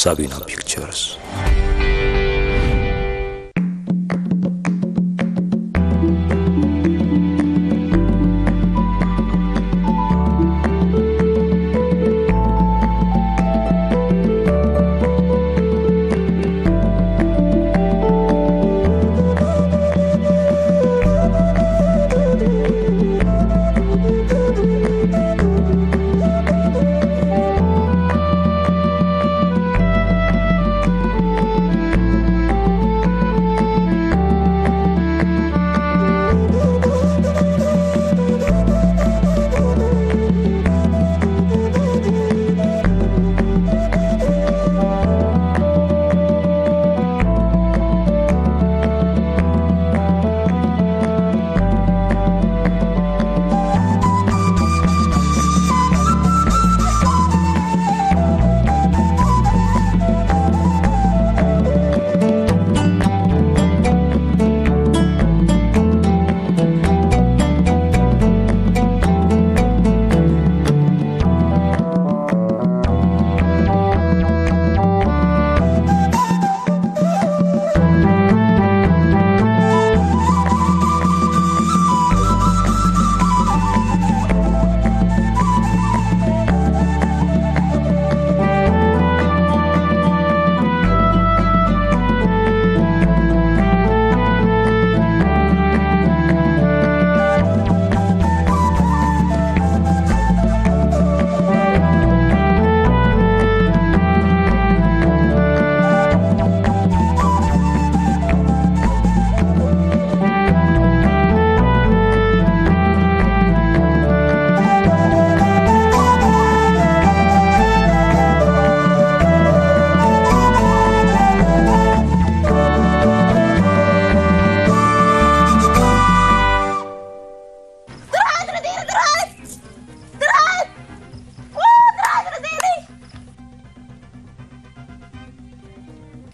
ላጉና ፒክቸርስ።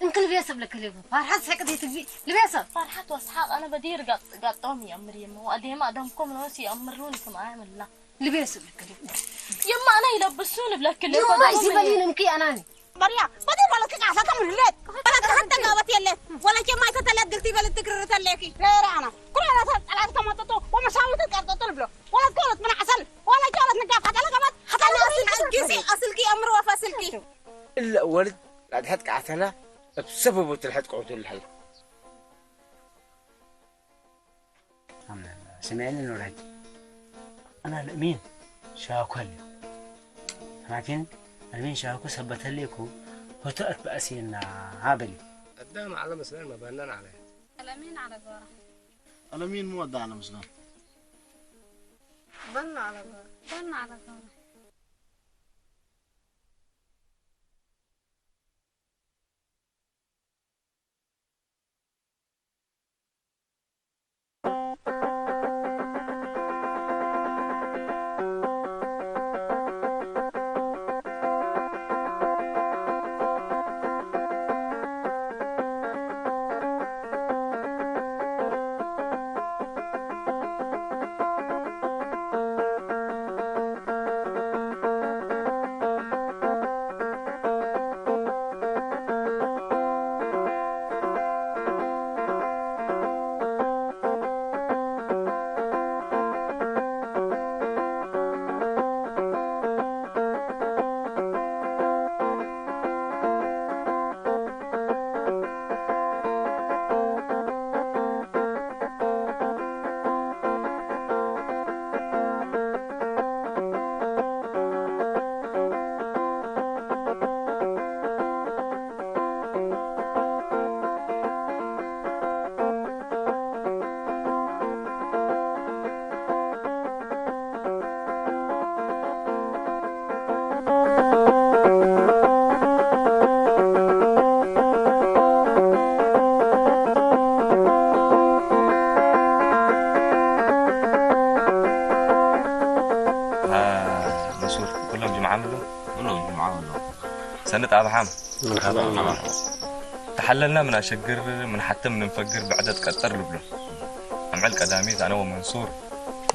እንክልቤ ሰብለክልብ ፋርሓት ስሕቅ ዘይትግቢ ልቤ ሰብ ፋርሓት ወስሓቅ ኣነ በዲር ጋጥ ጋጦም ይኣምር የሞ ኣዴማ ደምኮም ነውስ ይኣምሩን ይስምዓ ምላ ልቤ ሰብለክልብ የማ ኣና ይለብሱ ንብለክልብ የማ ይዝበል ይንምኪ ኣናኒ بريا بدل ولا تقع سطم الهلات ولا تحطق قوت يلات ولا كي ما يتتلات دلتي بلد تقرر تليكي لا لا أنا كل أنا تلات كما تطو ومساوي تقر تطو البلو ولا تقولت من عسل ولا جولت نقاف حتى لا قبت حتى لا أصل كيسي أصل كي أمر وفاصل كي إلا ولد لا تحط قعتنا بسبب تلحت قعوت الحل ስምዕኒ ኑረጅ ኣና ልእሚን ሻኮል ማኪን ኣልሚን ሻኮ ሰበተሌኩ ሆቶ ኣትበኣስየና በሊ ኣዳም ዓለ መስለን መበነን ዓለ ኣለሚን ዓለ ጎራ ኣለሚን ምወዳ ዓለ መስለን በና ዓለ ጎራ በና ዓለ ጎራ ها، منصور، كلهم جمعة منهم؟ كلهم جمعة منهم. سند أبحام. مرحبا. مرحبا. تحللنا من أشقر، من حتى من نفقر بعدد قطر لبلو. أمعل قدامي، أنا ومنصور،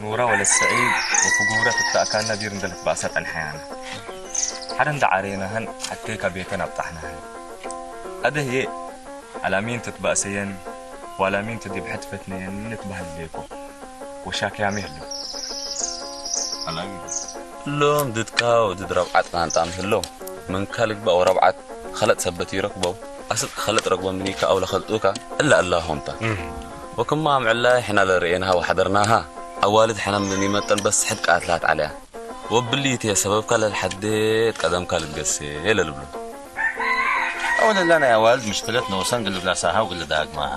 نورا ولا السعيد، وفقورة تتأكلنا دير ندلت بأسات أنحيانا. ሓደ እንዳ ዓረየናህን ሓተይ ካብ ቤተን ኣብጣሕናህን። ኣደህየ ኣላሚን ትትባእሰየን ዋላሚን ትዲብሐት ፈትነየን ንትባህል ሌኮ። ወሻክያም የህሉ። ኣላሚን። ሎም ድድካ ወድድ ረብዓት ቃንጣ ምህሎ። ምን ካልግባ ወረብዓት ኸለጥ ሰበት ይረክበው። ኣስጥ ኸለጥ ረግቦ ምኒካ ኣው ለኸልጡካ እላ ኣላ ሆምታ። ወክማ ምዕላይ ሕና ለርእየናሃ ወሓደርናሃ። ኣዋልድ ሕና ምን ይመጠን በስ ሕድ ቃትላት ዓለያ። ወብልይት ሰበብካ ለልሓዴት ቀደምካ ልትገሴ ለልብሎ። ኣወለላ ናይ ኣዋልድ ምሽክለት ነውሰን ግልብላሳሃ ወግልዳግማሃ።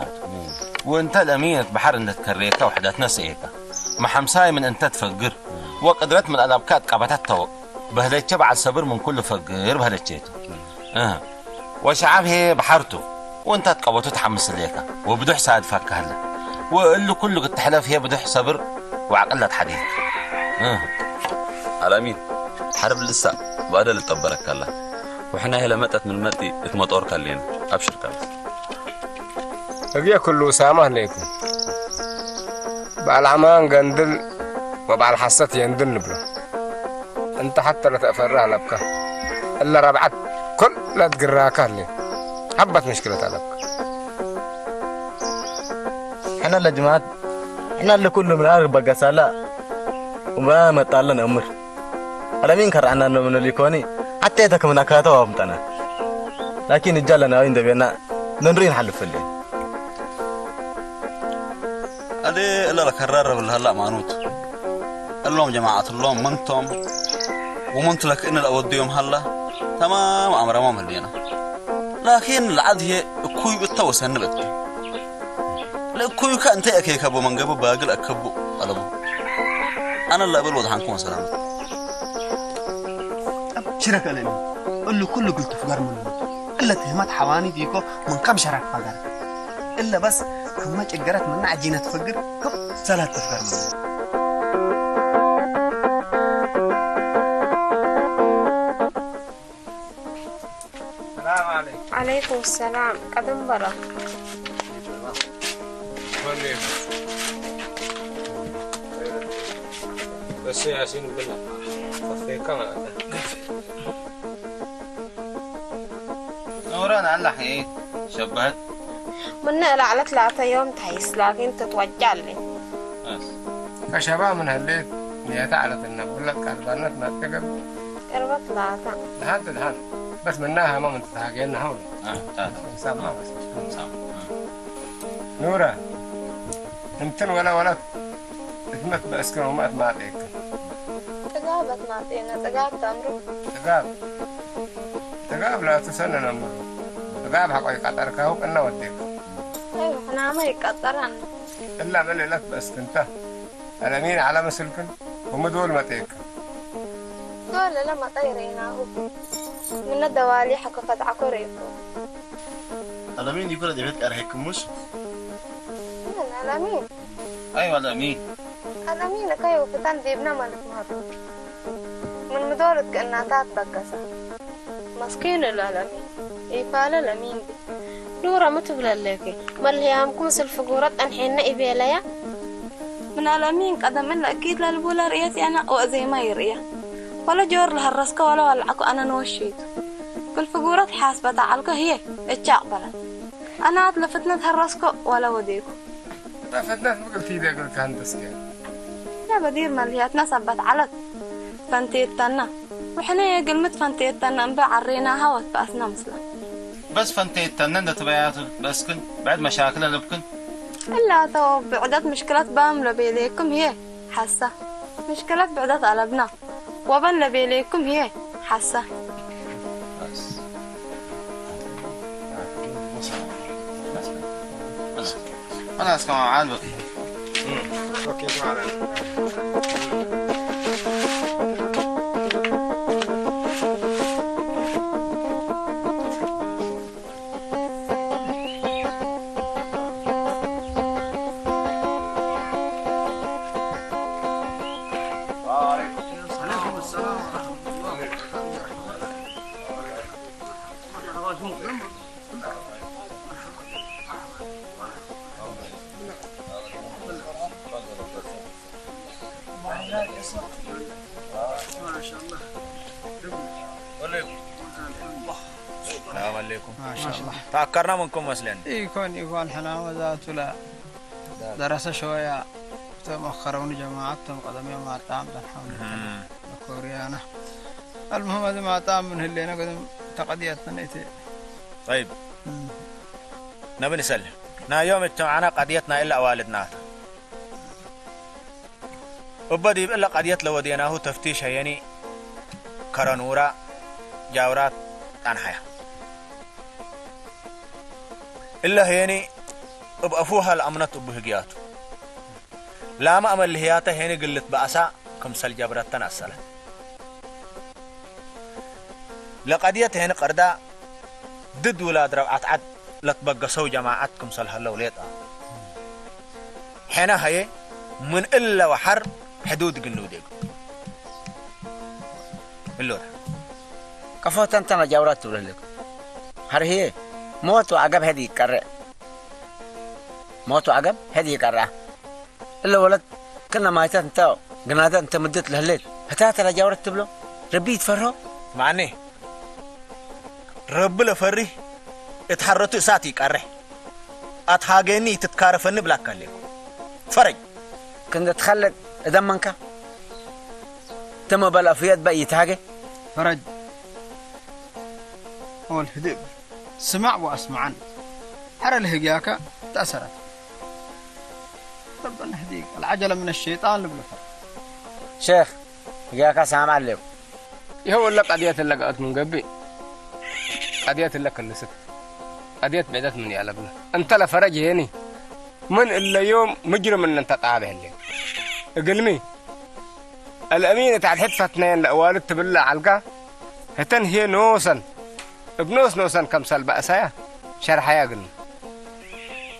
ወእንተ ለሚነት ባሕር እንደትከሬካ ወሕዳትና ሰኤካ። መሓምሳይ ምን እንተ ትፈግር ወቅድረት ምን ኣላብካ ኣትቃባታት ተወቅ። በህለቼ በዓል ሰብር ምን ኩሉ ፈግር በህለቼቱ። እህ። ወሸዓብ ሄ በሓርቱ ወእንታ ትቀበቱ ተሓምስሌካ ወብዱሕ ሳድፋካ ህለ። ወእሉ ኩሉ ክትሕለፍ ሄ ብዱሕ ሰብር ወዓቅላት ሓዲት። እህ። ኣላሚን፣ ሓርብ ልሳ ባደ ልጠበረካላ። ወሕና ሄ ለመጠት ምን መጢ እትመጦርካ ሌና። ኣብሽርካ በስ። እግየ ኩሉ ሳማ ህለይኩም። በዓል ዓማን ገንድል ወበዓል ሓሰት የንድል ንብሎ። እንተ ሓተ ለተእፈራ ኣለብካ። እለ ረብዓት ኩለ ትግራካ ህሌ። ሓባት ምሽክለት ኣለብካ። ሕና ለጅማዓት፣ ሕና ለኩሉ ምን ኣርግ በገሳላ። ወመጣለ ነእምር። ኣለሚን ከርዓና ነው ምን ሊኮኒ። ሓተ የተክምና ካተው ኣምጠና። ላኪን እጃ ለናዊ እንደቤና ነንሪ ንሓልፍ ህሌ። ኣደ እለ ለከራረብ ለሀላ ኣማኑት። እሎም ጀማዓት እሎም መንቶም ወመንቱ ለክእነ ለአወደዮም ሀላ ተማም ኣምረሞም ህሌና። ላኪን ለዓድ ህየ እኩይ እተ ወሰንበት። ለእኩይካ እንተ የከይከቦ መንገቡ ባግል አከቡ አለቡ። አነ ለእብል ወድሓንኩም ወሰላመት። ሽረከ ለኒ እሉ ኩሉ ግልቱ ፍገር ምኑ። እለ ትህመት ሓዋኒ ዲኮ ምን ከም ሸረክ ፈገር። እለ በስ ከመ ጭገረት ምና ዐጂነት ፈግር ክብ ሰላት ትፍገር ምኑ። ሰላም ዓለይኩም። ዓለይኩም ሰላም። ቀደም በላ። በስ ያሲን ብላ። ከፌካ ማለት ነው። ኑረን አላህ ሸበህት። ምነ እላዕለት ላተ ዮም ተሐይስ ላኪን ትትወጃ አለ። ከሸባ ምን ህሌት ንየታ ዓለት እነ ብለት ቃልባነት ናትከገብ። ቅርበት ላታ። ደሃን ትድሃን። በስ ምና ሃማ ምን ትትሃገየና ሀው። አ፣ ታ፣ ታ። ሳማ በስ። ሳማ። ኑረ። እንትን ወላ ወላት እትመት በእስከ ወማት ማጤክ። ጥጋብ ኣትማጤነ፣ ጥጋብ ተምሩ። ጥጋብ። ጥጋብ ላቱ ሰነ ነምሩ። ጥጋብ ሐቆ ይቃጠርካሁ ቅና ወዴክ። አይ፣ ሕናመ ይቃጠራን። እላ መሌላት በእስክንታ። አለሚን ዓላ መስልክን ወምድወል መጤክ። ዶል ለመጣ ይሬናሁ። ምነ ደዋሊ ሐከ ፈትዓኮ ሬኩ። አለሚን ይኩረ ዴቤት ቀርሄክሙሽ? ምን አለሚን? አይዋ አለሚን። አለሚን እኮ ይኸው ፍታን ዜብና ማለት ነው። ምን ምዶር እትቀናታት በገሳ። መስኪን እሉ አለሚን። ይፋለ ለሚን። ዱረ ምትብለለኪ። መልህያምኩም ስልፍ ጉረ ጠንሔነ ኢቤለያ። ምን አለሚን ቀደም እለ እኪት ለልቡለ ርእየት ያና ወእዜማ ይርእያ። ወለ ጆር ለሀረስከ ወለ ወልዓኩ አነ ንወሽይቱ። ክል ፍጉረት ሓስበታ ዓልከ ህዬ እቻ አቅበለት። አነ አት ለፍትነት ሀረስኮ ወለ ወዴኩ። እታ ፍትነት ብቅልቲ ይደግልካ ህንደስከ። ያ በዲር መልህያትና ሰበት ዓለት ፈንቴተና። ወሕነ የግልምት ፈንቴተና እምበ ዓሬናሃ ወትበአስና ምስላ። በስ ፈንቴተነ እንደ ትበያቱ በስክን ብዕድ መሻክለ ለብክን። እላተ ብዕደት ምሽክለት ባም ለቤሌኩም ህዬ ሐሳ። ምሽክለት ብዕደት አለብና። ወበን ለቤሌኩም ህዬ ሐሳ። خلاص كمان عاد بقى. اوكي شو عليك؟ السلام عليكم. ما شاء الله. تأخرنا منكم مثلًا. إيه، كون يقول حنا وذاته لا. درس شوية. تمخرون جماعتهم قدم يوم عطام الحمد لله. كوريانا. المهم هذا ما عطام من هلينا قدم تقديتنا نيتي. طيب. نبي نسأل. نا يوم اجتمعنا قضيتنا إلا والدنا. እበ ዲብ እለ ቀድየት ለወዴናሁ ተፍቲሽ ሀየኒ ከረኑራ ጃውራት ጣንሐያ። እለ ሀየኒ እብ አፉሃ ለአምነት እቡ ህግያቱ። ላመ አመልህያተ ሄኒ ግልት በአሳ ክምሰል ጀብረተን አሰለት። ለቀድየት ሄኒ ቀርዳ ድድ ውላድ ረብዓት ዐድ ለትበገሰው ጀማዐት ክምሰል ሀለው ሌጠ። ሐነ ሀዬ ምን እለ ወሐር ሕዱድ ግንው ዴግ እሎተ። ቀፎተን ተመጃውራት ትብለልክ። ሐር ህዬ ሞት ወዐገብ ሄድ ይቀሬ። ሞት ወዐገብ ሄድ ይቀራ። እለ ወለት ክነ ማይተት እንተ ግናደ እንተ ምድት ለህሌት፣ ህታ ተረጃወረት ትብሎ፣ ረቢ ይትፈርሆ? ማዕኔ፣ ረቢ ለፈሪህ እት ሐረቱ እሳት ይቀሬ፣ አትሃጌኒ ይትትካረፈኒ ብላካ ሌኩ። ፈረጅ። ክንደ ትኸለቅ እደመንካ፣ ተመበል አፍየት በይ ይትሃጌ። ፈረጅ። ኦል ህድእ። ስማዕ ወአስምዓን። ሐረ ለህግያከ ተአሰረት። ረበና ህዲክ። አልዐጀለ ምን አሸይጣን ልብሎ ፈረጅ። ሼክ፣ ህግያካ ሳምዕ አሌኩ። ይኸው እለ ቀድየት እለ ገአት ምን ገብእ፣ ቀድየት እለ ክልስት፣ ቀድየት ብዕደት ምን ያለብነ። እንተ ለፈረጅ ሄኒ፣ ምን እለ ዮም ምጅርም እነ እንተ ጣበ ህሌ። እግልሚ፣ አልአሚን እት ዐድሕድ ፈትነየን ለአዋልድ ትብለ ዐልጋ፣ ህተን ህዬ ኖሰን፣ እብ ኖስ ኖሰን ከምሰል በእሰያ ሸርሐያ እግልሚ።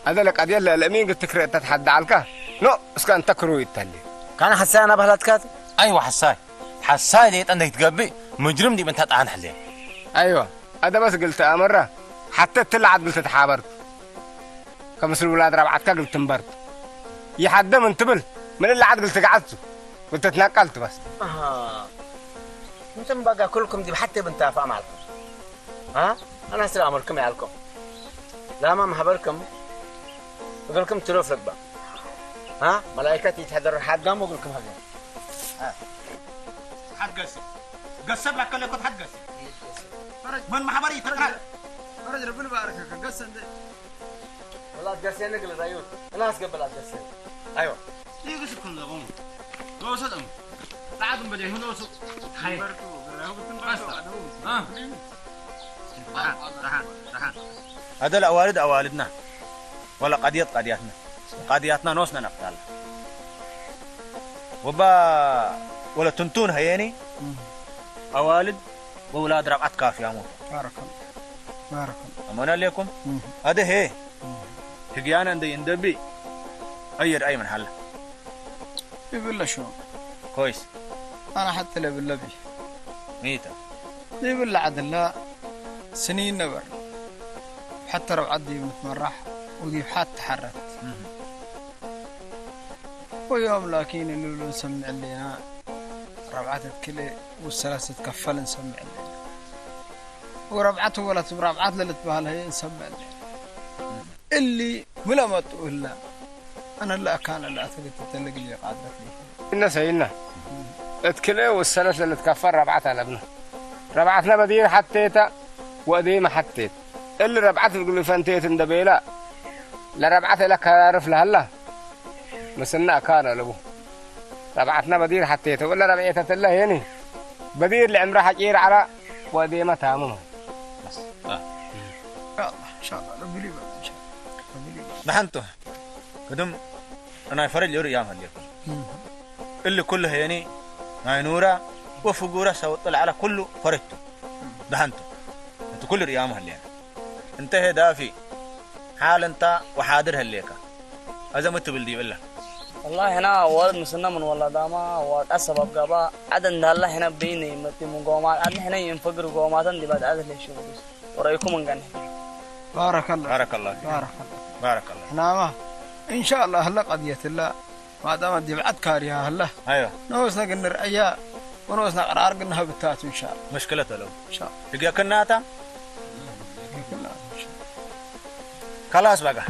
አደ ለቀድየት ለአልአሚን ግትክሬ እተ ተሐደ ዐልካ፣ ኖ እስከ እንተ ክሩይ እተሌ። ካነ ሐሳይ አና በህላትካት? አይወ ሐሳይ። ሐሳይ ሌጠ እንደ ይትገብእ፣ ምጅርም ዲብ እንተ ጣን ሕሌ። አይወ፣ አደ በስ እግል ተአመራ፣ ሐተ እትለ ዐድ እግል ትትሓበርት። ከምስል ውላድ ረብዓትካ እግል ትንበርት። ይሓደ ምን ትብል፣ ምን እለ ዐድ እግል ትግዓዝ ቱ፣ እግል ትትነቀልት በስ። አሃ። እንቱም በጋ ኩልኩም ዲብ ሐቴ ብንታፋ ማልኩም። አ? አና ስለ አመርኩም ያልኩም። ላማ ማሕበርኩም እግልኩም ትሩፍ ልግባ። አ? መላኢከት ይትሐደር ሓጋሙ እግልኩም ሀገር። አ? ሓገስ። ገሰብ ላከለኮት ሓገስ። ፈረጅ። ምን ማሕበር ይተካ? ፈረጅ ረብል ባረከከ። ገሰ እንደ ወላ ገሰ ንግል ራዩት። እናስ ገበላ ገሰ። አይዋ። ይግስ ኩን ዘቆሙ። ኖሰ ደም። ጣዕም በጀ ይሁን ኖሱ። ሀይ። በርቱ፣ ብራሁ ብትን በርቱ፣ አስታ። አደው። አ። ረሓን፣ ረሓን፣ ረሓን። አደል አዋልድ አዋልድና። ወላ ቀድየት ቀድያትና። ቀድያትና ኖስና ነቅታላ። ወባ ወለ ትንቱን ሀየኒ። እም። አዋልድ ወውላድ ረብዓት ካፍያሙ። ባረከላ። ባረከላ። አማን አለይኩም። እም። አደ ሄ። እም። ህግያነ እንደ እንደቢ። አየድ አይ ምን ሐለ። ይብለ ሹ። ኮይስ። አና ሐተ ለብለቢ። ሚታ። ይብለ ዐድላ ስኒን ነበር። ሐተ ረብዓት ዲብ ምትመራሕ ወዲብ ሐት ተሐረት። እም። ወዮም ላኪን እሉሉ እንሰምዕ እሌና፣ ረብዓት እት ክልኤ ወሰላስ እት ከፈል እንሰምዕ እሌና። ወረብዓት ወለት እብ ረብዓት ለልትበህል ህዬ እንሰምዕ እሌና። እሊ ሚ ለመጡ እላ፣ አነ ለአካን እላ አተገት እተ ለግዜ ቃድረት ሊ። እነ ሰይና፣ እት ክልኤ ወሰለስ ለልትከፈል ረብዓት አለብነ። ረብዓትነ በዲር ሐቴተ ወእዴመ ሐቴት። እሊ ረብዓት እግል ፈንቴት እንደ ቤላ፣ ለረብዓት እለ ከራርፍ ለሀላ፣ ምስና አካን አለቡ። ረብዓትና በዲር ሐቴተ ወለ ረብዔተት እለ ሄኒ። በዲር ለዕምረ ሐጪር ዐላ ወእዴመ ታምም። አ። ኢንሻአላህ፣ ኢንሻአላህ፣ ረቢ ሊበል፣ ኢንሻአላህ፣ ረቢ ሊበል። ደሐንቱ፣ ቅድም ናይ ፈረጅ ርእያም ሀሌኩም። እም። እሊ ኩሉ ሄኒ ናይ ኑራ ወፍጉራ ሰውጥ ለዐለ ኩሉ ፈረጅቱ። ደሐንቱ፣ እንቲ ኩሉ ርእያም ሀሌና። እንተ ሄ ዳፊ፣ ሓል እንታ ወሓድር ህሌከ። አዘ ሚ ትብል ዲብ እለ? ወላሂ ሕና አዋልድ ምስና ምን ወላዳማ ዋጣ ሰባብ ጋባ ዐድ እንዳላ ሕነ በይነ ይመቲ ምን ጎማት ዐድነ ሕነ ይንፈግር ጎማተን ዲብ አድዐት ለሽጉስ ወረአይኩም እንገን። ባረከላ። ባረከላ ፊክ። ባረከላ። ባረከላ። ሕናማ ኢንሻአላህ ህለ ቀድየት እላ ማዳማ ዲብ ዐድ ካርያ ህለ። አይዋ። ነወስነ ግን ንርአያ ونوسنا قرار قلنا هبتات إن شاء الله. مشكلة لو. إن شاء الله. تجي كناتا؟ تجي كناتا إن شاء الله. خلاص بقى.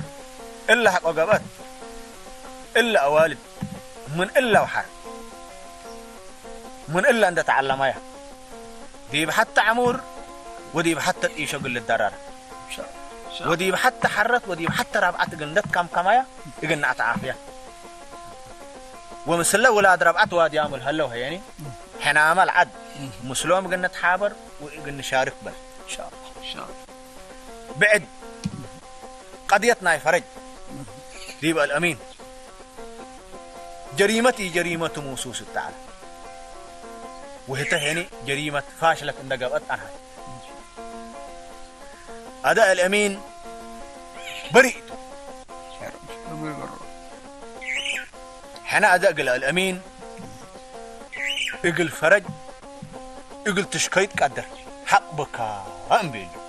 إلا حق وقبت. إلا أوالد. من إلا وحر. من إلا أنت تعلم يا. دي بحتى عمور، ودي بحتى إيشو قل الدرار. إن شاء الله. إن شاء الله. ودي بحتى حرت، ودي بحتى رابعة قندت كم كمايا، يقلنا أتعافيا. ومسلا ولاد رابعة وادي عمل هلو هيني. حنا عمل عد. مسلوم قلنا تحابر، وقلنا شارك بس. إن شاء الله. إن شاء الله. بعد. قضيتنا يفرج. دي بقى الأمين. جريمتي جريمة موسوس تعالى. وهتا هني جريمة فاشلة عند قبط أنا. أداء الأمين بريء. حنا أداء قل الأمين. إقل فرج. إقل تشكيت قدر. حق بكا. أم بيلو.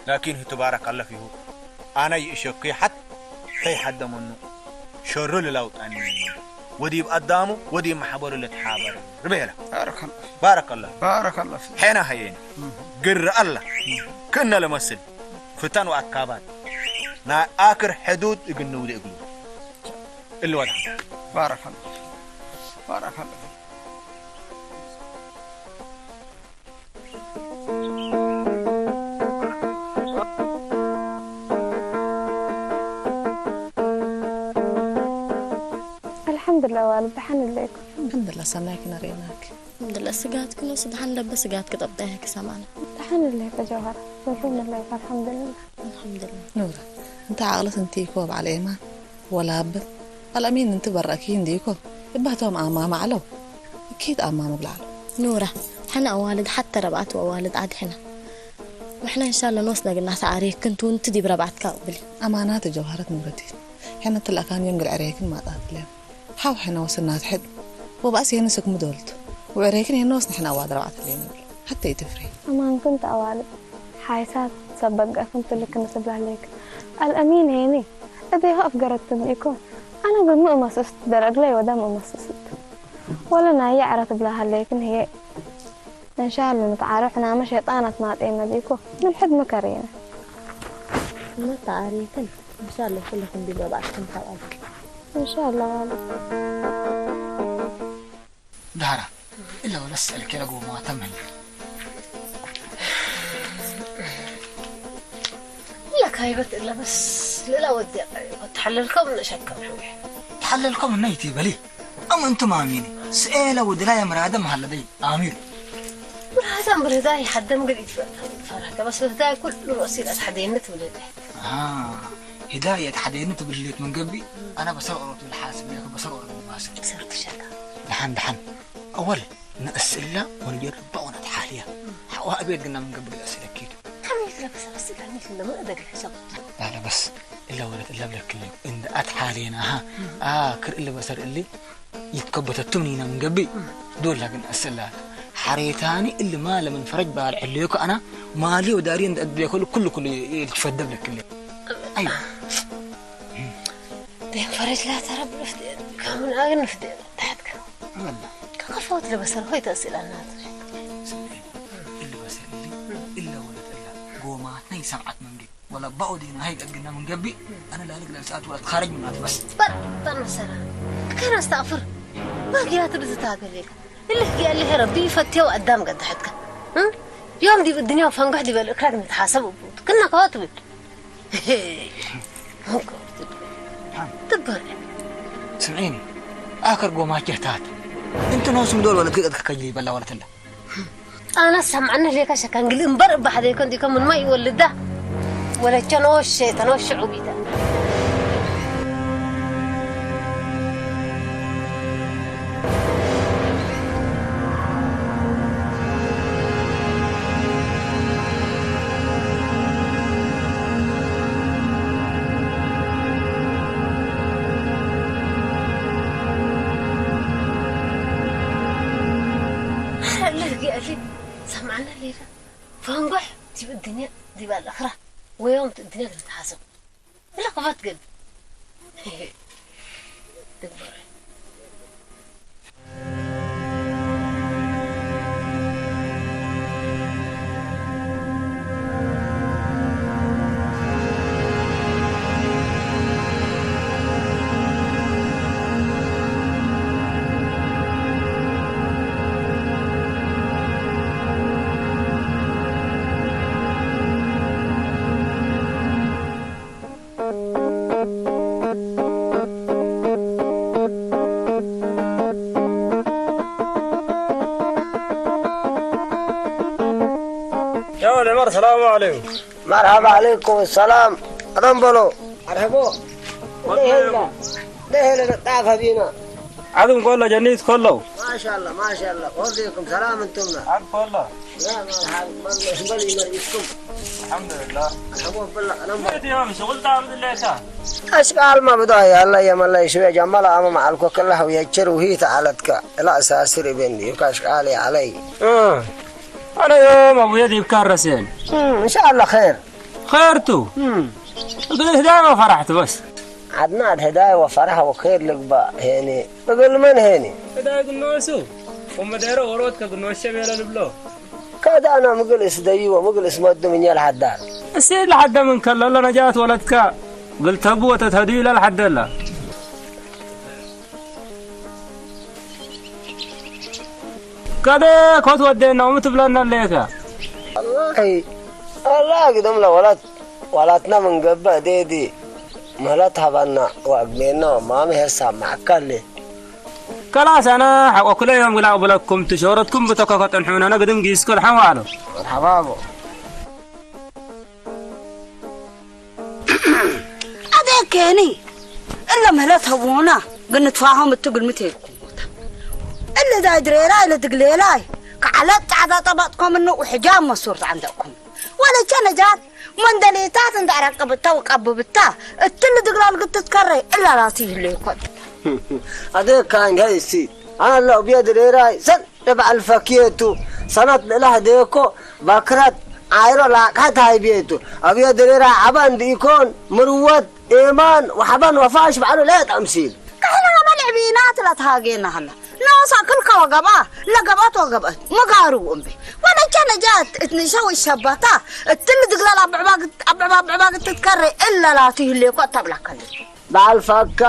لكن هي تبارك الله فيه. ኣነ ይእሸኩ ይሓት ተይሓደመኑ ሸሩ ልላውጣኒ ወዲብ ኣዳሙ ወዲብ ማሕበሩ ልትሓበር ርቤላ ባረከላ ባረከላ ባረከላ ፊ ሐና ሀየኒ ግር ኣላ ክእነ ለመስል ፍታን ወኣካባት ናይ ኣክር ሕዱድ እግንውደ እግሉ እልወዳ ባረከላ ባረከላ الحمد لله والد دحان الليكم الحمد لله سناك نريناك الحمد لله سقاتك نص دحان لبس سقاتك طبطيها كسمانة دحان الليك جوهرة وشون الليك الحمد لله الحمد لله نورة انت عاقلة انتي كوب على ايمان ወላ ኣበት ኣልኣሚን እንቲ በረእኪ እንዲኮ እባህቶም ኣማማ ዓለው እኪት ኣማም ብላዕሎ ኑራ ሕና ኣዋልድ ሓተ ረብዓት ወኣዋልድ ዓድ ሕና وإحنا إن شاء الله نوصنا قلنا تعاريك كنت وانت دي بربعتك أقبلي أمانات جوهرة نورتي حنا تلقان يوم قل عريكن ما طات لهم ሓው ሕነ ወስናት ሕድ ወባእስ የንስክ ምዶልቱ ውዕሬክን የንወስ ንሕና ዋድ ረብዓት ለይንብል ሓተይ ትፍሪ ኣማንክን ተኣዋልድ ሓይሳት ሰብ በገፍን ትልክን ትብላለይክ ኣልአሚን ሄኒ እቤኸ ኣፍገረትን ኢኮ ኣነ ብምእመስስት ደረግለይ ወደ ምእመስስት ወለ ናይ የዕረ ትብላሃለይክን ህየ እንሻለ ንተዓረፍና መ ሸጣናት ማጤና ዲኮ ምን ሕድ መከሪና መተዓሪክን እንሻለ ኩልክን ቢሎ ባዕልክን ካብኣልክ እንሻለ ማለት ዳራ እለ ወለስ እልኬ ለጎማ ተመኝ ለካይበት እለ በስ ልላ ወዲያ ተሐለልከም ነሸከም ተሐለልከም ነይቲ በሊ أم أنتم آمين سئلة ودلاية مرادة محل دي آمين مرادة مرادة يحدم قد يتفرح بس هداية كل رؤسي الأسحدين نتولد آه هداية حدين تبليت من قبي أنا بصر أورط الحاسب ليك بصر أورط الماسك بصر تشكى دحن دحن أول نأسئلة ونجرب بقى ونتحاليها حقها أبيض قلنا من قبل الأسئلة كيدو كم يتلبس الأسئلة مثل ما أدري حسب لا لا بس إلا ولد إلا بلك اللي إن أتحالينا ها آه كر إلا بصر اللي ይትከበተቱም ኒና ምንገቢ ዶላ ግን ኣሰላ ሓሬታኒ እልማ ለምን ፈረጅ ባል ዕልዮ ከኣና ማሊ ወዳሪ እንደ እድቤ ኩሉ ኩሉ ኩሉ ይትፈደብ ለክለ ኣይ ደም ፈረጅ ላ ተረብ ፍደ ካምን ኣግን ፍደ ታሕትከ ኣላ ከከፈወት ለበሰር ሆይ ተእስላና እልበሰ እሊ እለ ወለት እላ ጎማትና ይሰብዓት መንገድ ولا بقعد هنا هيك قد قلنا من قبي انا لا لك لا ساعات ولا تخرج من بس بطل مسألة كان استغفر ما قيات بزتها قال لك اللي قال لي ربي فتي وقدام قد حدك ها يوم دي بالدنيا وفنقح دي بالإكراك نتحاسب كنا كواكب تبر سمعيني آخر قوم هاجهتات انت نوسم دول ولا تقدر تكجلي بلا ولا تلا ኣነ ሰምዓኒ ህሌካ ሸካን ግሊ እምበር እባ ሓደይኮን ዲኮም ምንማ ይወልዳ ወለቸ ነወሸ ተነወሸ ዑቢታ ሰምዓና ሌላ ፈንጎሕ ቲብ እድንያ ዲብ ኣልኣኽራ ወዮም እድንያ ክትሓሰብ እለ ክፈት ግን ትግበረ عمر، السلام عليكم. مرحبا، عليكم السلام. رمبلو. مرحبا. ده هلا. ده هلا، تعرف بينا. عدم كله جنيت كله. ما شاء الله، ما شاء الله. وفيكم سلام انتم. عاد كله. لا، ما الحال، ما بل يمريكم. الحمد لله. مرحبا بالله، رمبلو. يا امام، شغل تعرض الليله. أشكال ما بداية، الله يا ملاي شوية جمال، أما مع الكوكله ويجر وهي تعالتك. لا أساسر بني، يكاش قالي علي. آه. Ana yoo ma buyya diib kaarra seen. Hmm, insha Allah khair. Khairtu. Hmm. Bada hidaaya wa faraxtu bas. Adna ad hidaaya wa faraxa wa khair ligba heni. Bagal man heni. Hidaaya gunnosu. Umma deero woroot ka gunnooshe beela lublo. Kada ana mugul isdayi wa mugul ismaddu min yal haddar. Asid la hadda min kalla la najat waladka. Gul tabu wa tathadu ila al haddalla. ከደ ኮት ወደና ምትብለና ለካ። والله، والله قدم له ولد، ولدنا من قبل ديدي. مهلت هبنا وأقبلنا وما مهسا معكلي. ከላስ ኣነ ሓቆ ክለ እዮም ግላቕ ብለኩም ትሸረትኩም ብተከከ ጠንሑን ኣነ ግድም ጊስኩ ልሓዋሎ። مرحبا بو. ኣደከኒ እለ ምህለት ህቡና ግን ንትፋሆም እትግልምት የልኩም ቦታ እለ ዳይ ድሬራ እለ ድግሌላይ ከዓለት ጻዕዳ ጠባጥኮም እነ ውሕጃ መሱር ተዓንደቅኩም ወለቸ ነጃት መንደሌታት እንዳረቀብታ ወቀብብታ እትል ድግላል ግትትከረ እላላት ይህሉ ይኮን ኣደካ እንጋይ እሲ ኣላ ኡብየ ድሬራይ ሰን ንበዓል ፈክየቱ ሰናት ልእላህ ደየኮ ባክራት ዓይሮ ላቅሓት ሃይብየቱ ኣብየ ድሬራይ ዓባ እንድኢኮን ምርወት ኤማን ወሓባን ወፋሽ ባዕሉ ለየጥ ኣምሲል ክሕና በልዕ ቢና ትለትሃጌና ሃላ ናሳ ክልካ ወገባ ለገባት ወገባት መጋሩ እምቢ ወለቻ ነጃት እትንሻ ወሸባታ እትል ድግላል ኣብዕባ ግትትከረ እለላት ይህልየኮ ተብላከል በዓል ፋካ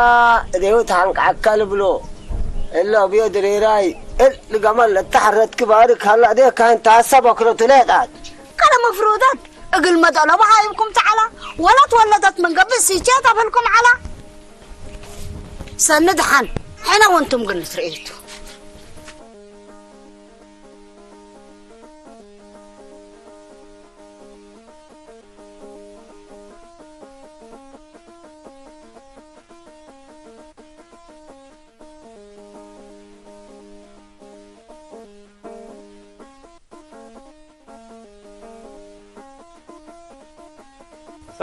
እዴሁ ተሓንቃዓካ ልብሎ እለ ኣብዮ ድሬራይ እል ልገመል ለተሐረትክ ባርክ ሀላ እዴ ካህን ተሐሰብ ወክረቱ ሌጣት ከለ መፍሩዳት እግል መደሎ በሃይብኩም ተዓላ ወለት ወለደት መንገብእ ሲቼት ኣብህልኩም ዓላ ሰኒ ድሓን ሕነ ወንቱም ግን ትርእየቱ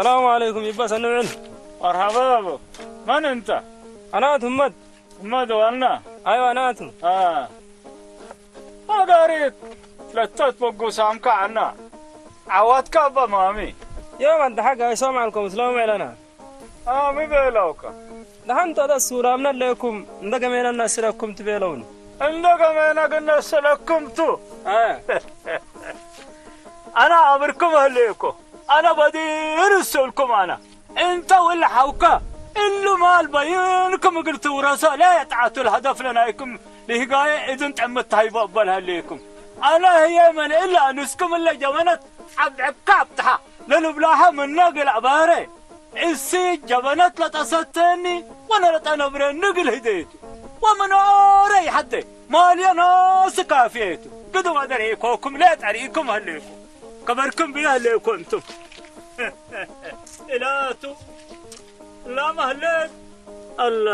السلام عليكم يبا سنوعن مرحبا بابا من انت؟ انا اتو همد همد وانا ايوه انا اتو اه فقريت لتت بقو سامكا عنا عواتك ابا مامي يوم انت حق هاي سوم عنكم سلام علينا اه مي بيلوكا نحن تدا سورامنا لكم ندق مينا نسلكم تبيلون ندق مينا قلنا سلكم تو اه انا امركم هليكو انا بدير السلكم انا انت ولا حوكا اللو مال بينكم قلت وراسا لا يتعاتوا الهدف لنا يكم لهقاية اذن تعمد تهيب اقبل هليكم انا هي من الا نسكم الا جمنت عبد عكاب تحا لنبلاها من ناقل عبارة እሲ ጀበነት ለጠሰተኒ ወነረጠ ነብረ ንግል ህደየቱ ወመኖረ ይሐደ ማልየ ናስ ካፍየቱ ግድም አደርኢኮኩም ለጠርኢኩም ህሌኩ ከበርክም ብየ ህሌኩ እንቱም እላቱ ላመህለት አላ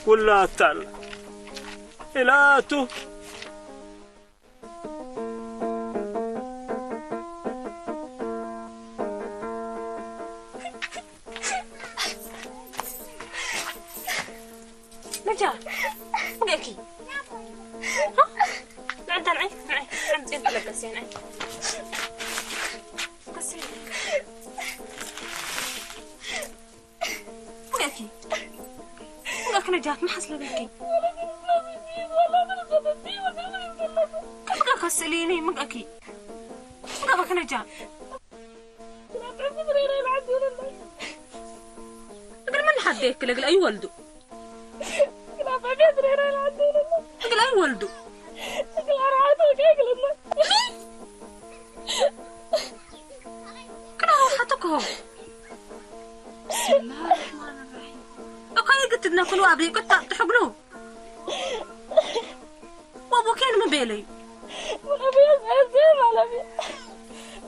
ውላታላ እላቱ ነጃ፣ ወገኪ። ንዕንታ ንዓይ፣ ንዓይ፣ ሓንቲ ለገስ እያ፣ ንዓይ። ወገኪ። ወገኪ ነጃት፣ መሓስ ለበኪ። ከምገ ከስእልኒ፣ መገኪ። መገኪ ነጃት። እግል ምን ሓደክ ለግል ኣይወልዱ። እግል ኣይወልዱ። ክላ ሓተኮ። ብስምላህ ራሕማን ራሒም። እኮ የግትድና ኩሉ ኣብ ዘይቅጣ ትሕግሉ። ወቦኬን ምን ቤለዩ? ወቦኬን ምን ቤለዩ?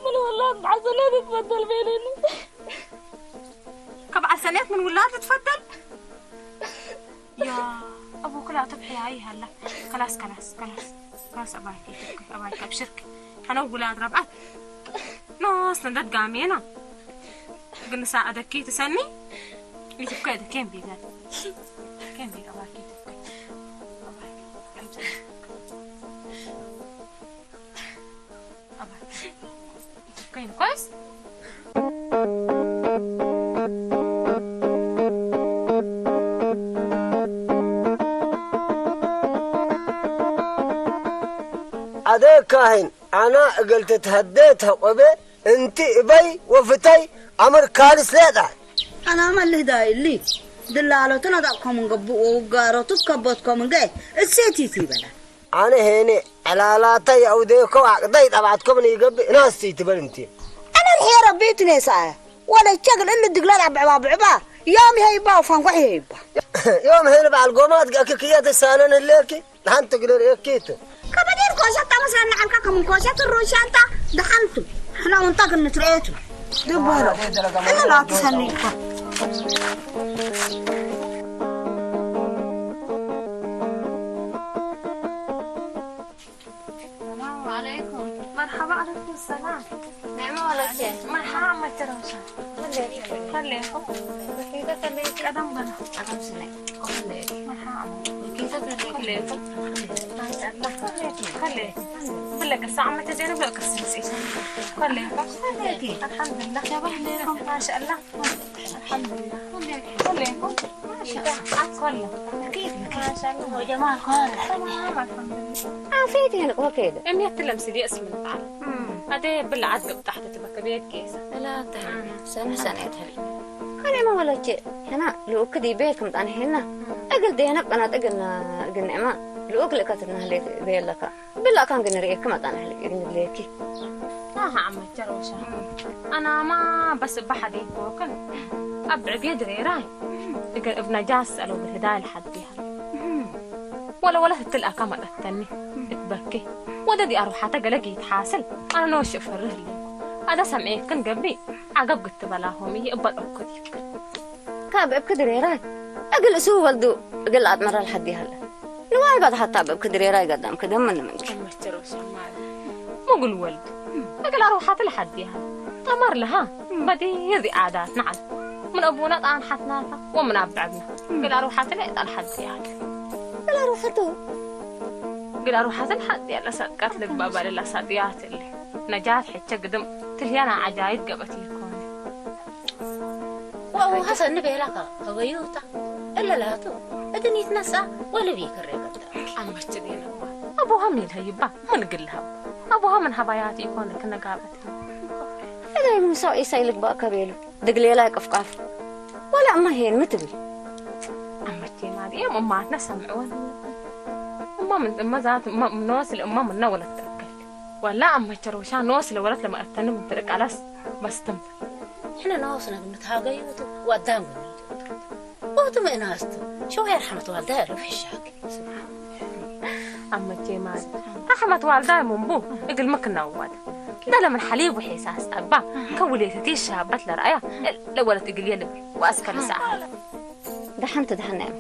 من والله بعسلات تفضل بيننا. كبعسلات من ولاد تفضل. يا أبو كلا تبحي هاي هلا. خلاص، خلاص، خلاص. خلاص، أبايك يتبكي، أبايك أبشرك. أنا ولاد ربعت. ناس ندت قامينا. قلنا ساعة دكي تسني. يتبكي ده كم بيقال. كم بيقال أبايك يتبكي. أبايك. أبايك. كاين كويس؟ ኣደ ካህን ኣና እገልተ ተሃደ ተቆበ እንቲ እበይ ወፍተይ ኣምር ካልስ ለጣ ኣና መልህ ዳይሊ ድላሎትን ኣጣቅኮምን ገብኡ ወውጋሮቱ ከቦትኮምን ገ እሴት ይበላ ኣነ ሄነ ዕላላተይ ኣውደኮ ኣቅደይ ጠባትኮምን ይገብእ ናስቲ ትበል እንቲ ኣነ ምሕየ ረቢት ኔሳ ወለ ቸግል እል ድግላል ኣብዕባ ብዕባ ዮም ይሄይባ ወፋንኳሕ ይሄይባ ዮም ሄን በዓል ጎማት ገእኪ ክየ ትሳነን ህለኪ ንሓንቲ ግደር የኪት ከበዴን ኮሸታ መስለና ዓልካ ከምን ኮሸት ሩሻንታ ደሓንቱ ሕና ወንታ ግን ንትርኤቱ ድቦሎ እላ ትሰኒ እኮ السلام عليكم. مرحبا، عليكم السلام. نعمة ولا شيء؟ مرحبا، عمتي روشا. خليكم. خليكم. قدم بنا. قدم سنة. خليكم. مرحبا. كيف خليكم؟ خليكم. ما شاء الله. خليكم. خليكم. بلا قصة عمتي زينب، لا قصة نسيت. خليكم. خليكي. الحمد لله. شباب ليكم. ما شاء الله. الحمد لله. خليكم. ما شاء الله. كله. كيف؟ ما شاء الله. يا جماعة، كله. تمام، الحمد لله. عافيتي هنا، أوكي ده. أمي هتلم سيدي اسم البعض. أدي بالعاد قبل تحت تبقى بيت كيسة. لا، تعالى. سنة، سنة هاي. أنا ما ولا شيء. هنا، لو كدي بيكم تاني هنا. أقل دينا بنا تقلنا، قلنا ما. لو أقل كتبنا هلي بيلك. ብላእ ካን ግን ርእየኪ መጣና ህልቂ ግን ብለኪ ኣሃ ዓመት ጀርበሻ ኣናማ በስ በሓደ ይኮክን ኣብ ዕብየ ድሬራይ እገ እብ ነጃስ ጸለው ብህዳይ ልሓዲሃ ወለ ወለ ህትልኣካ መጠተኒ እትበኪ ወደ ዲኣ ሩሓተ ገለ ጊትሓስል ኣነ ነወሽ እፈርህ ህልኩ ኣደ ሰምዔክን ገቢ ዓገብ ግትበላሆም እየ እበጠኩት ይፍክር ካብ እብኪ ድሬራይ እግል እሱ ወልዱ እግል ኣጥመራ ልሓዲሃለ ንዋይ ባድሓታ በብክ ድሬራ ይገዳም ክደምን ምንክ። መቸሮ ሸማል ሙግል ወልድ እግል ኣርውሓት ለሓዲያ ጠማር ለሃ በዲ የዚ ዓዳት ነዓል ምን ኣቡና ጣን ሓትናታ ወምን ኣብዕብና እግል ኣርውሓት ለጣል ሓዲያ እግል ኣርውሓቱ እግል ኣርውሓት ለሓዲያ ለሳጥቃት ልግባባ ለላሳጥያት እሊ ነጃት ሕቸ ግድም ትልያና ዓጃይት ገበት ይኮነ ወአቡሃ ሰኒ ቤላካ ከበዩታ እለ ላቱ እድን ይትነሳ ወልብ ይክሬ ገብታ ኣመርት ዴነባ ኣቡሃ ሜልሀይባ ምን ግልሃብ ኣቡሃ ምን ሀባያት ኢኮን ክነጋበት እለ ሙሳ ኢሳ ይልግባእ ከቤሉ ድግሌላ ቅፍቃፍ ወላ እማ ሄን ምትብል ኣመርት ማድየም እማትና ሰምዕወን እማ ምን እማ ዛት እማ ምኖስ ለእማ ምና ወለት ተእከል ወላ ኣመቸሮሻ ኖስ ለወለት ለመእተንም ትርቃላስ መስትም ሕነ ናውስነ ግምት ሃገዩቱ ወዳም ግምት ወቱ ምእናስቱ ሸው ያርሐመት ዋልዳ ያረፍ ሕሻክ ኣመቼ ማል ረሐመት ዋልዳ ምንቡ እግል ምክናዋል ዳለ ምን ሐሊብ ወሒሳስ ጠባ ከውሌተቲ ሻበት ለረአያ ለወለት እግል የልብ ወአስከል ሰዓ ደሐን ትድሐን ያም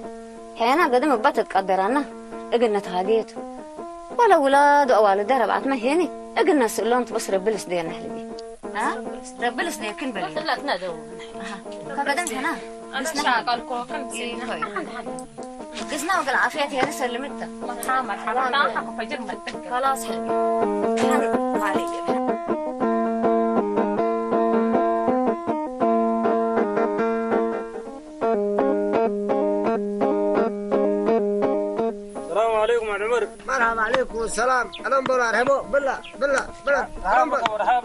ሄና ገድም እባ ተትቀደራና እግል ነትሃጌቱ ወለ ውላዱ አዋልደ ረብዓትመ ሄኒ እግል ነስእሎም ትበስ ረቢ ልስደየና ህልቢ ረቢ ልስደየክን በል ከገደም ሄና ግዝና ወገል ዓፍያት ሄኒ ሰልምታ መርሓባ መርሓባ ዳሓ ፈጅር መጥቅ ከላስ ህልቢ السلام عليكم يا عمر. مرحبا عليكم السلام. ألم برار هبو بلا بلا بلا. ألم برار.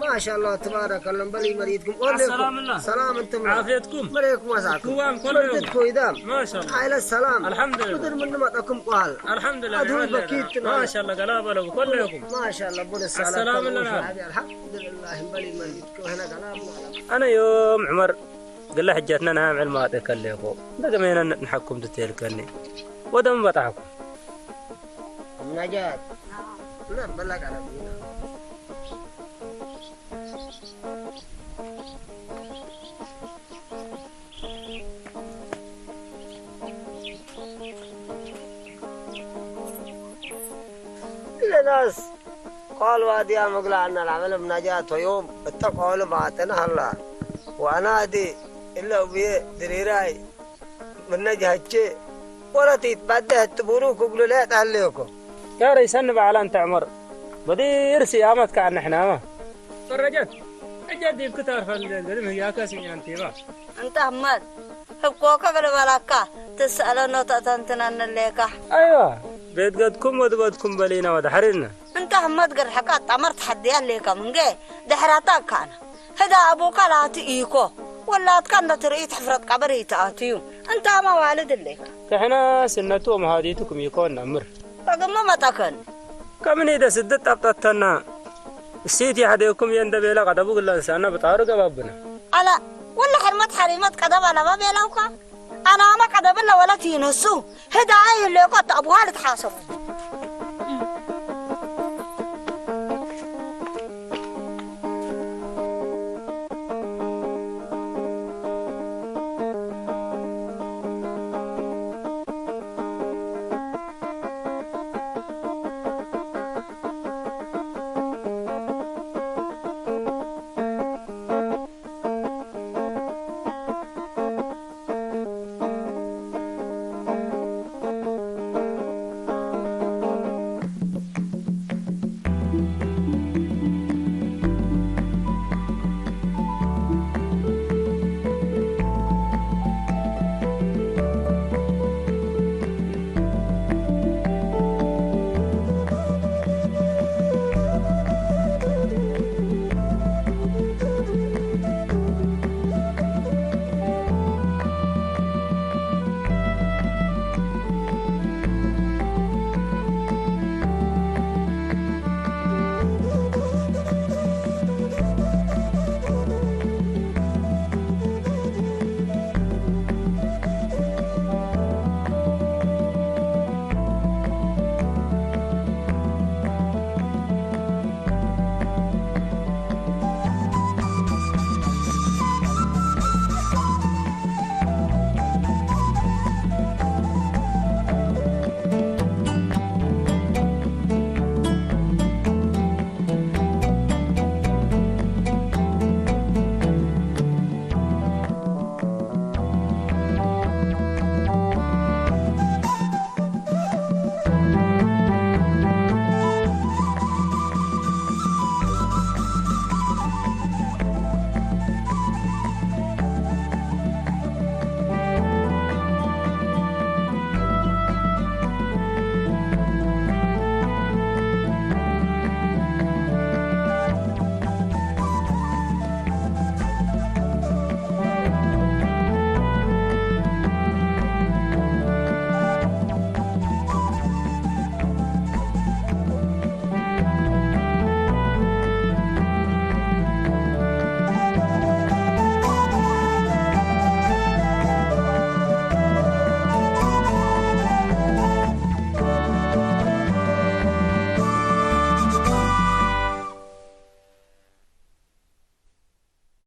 ما شاء الله تبارك الله بلي مريدكم. السلام الله. سلام أنتم. عافيتكم. مريكم وسعكم. كوام كل يوم. كويدام. ما شاء الله. عائلة السلام. الحمد لله. بدر من نمطكم قال. الحمد لله. أدهم بكيت. ما شاء الله قلابة لكم كل يوم. ما شاء الله بول السلام. السلام الله. الحمد لله بلي مريدكم هنا قلابة. أنا يوم عمر قال له حجتنا نعم علم ما تكلفوا بقى ما نحكم تتيل كني ودم بطعكم نجاة نعم بلغ على بينا ናስ ቃል ዋዲያ መግላዕና ላመለ ብናጃ ቶዮም እተቃወሉ ባጠና ሀላ ዋና ዲ እለ ብየ ድሪራይ ምነጅ ሀቼ ወረት ይትባደ ህትቡሩ ክብሉ ለጣለዮኮ። يا ريسن بعلان تعمر بدير سيامت كأن احنا ما فرجت اجد يبكتار فالدلم هي كاسي انتي با እንተ ህመት ህብኮከ ገለ በላካ ትስአለኖ ተእተንትነኒ ሌካ أيوة ቤት ገድኩም ወድበድኩም በሊና ወደ ሐሪርና እንተ ህመት ገርሐካ ጣመር ተሐድያ ሌካ ምንገ ድሕራታ እካና ህዳ ኣቦካ ላቲ ኢኮ ወላትካ እንደ ትርኢት ሕፍረት ቀበር ይተኣትዩ እንተ መዋልድ ሌካ تحنا سنتو مهاديتكم يكون أمر ተግሞ መጠከን ከምኒ ደስድት ጠብጠተና እሲት ያህዴኩም የእንደ ቤላ ቀደቡ ግላንሳና ብጣሩ ገባብና ኣላ ወላ ሕርመት ሓሪመት ቀደብ ኣለባ ቤላውካ ኣናማ ቀደብለ ወለት ይነሱ ህዳኣ ይሌቆ ተኣቡሃ ልትሓሰቡ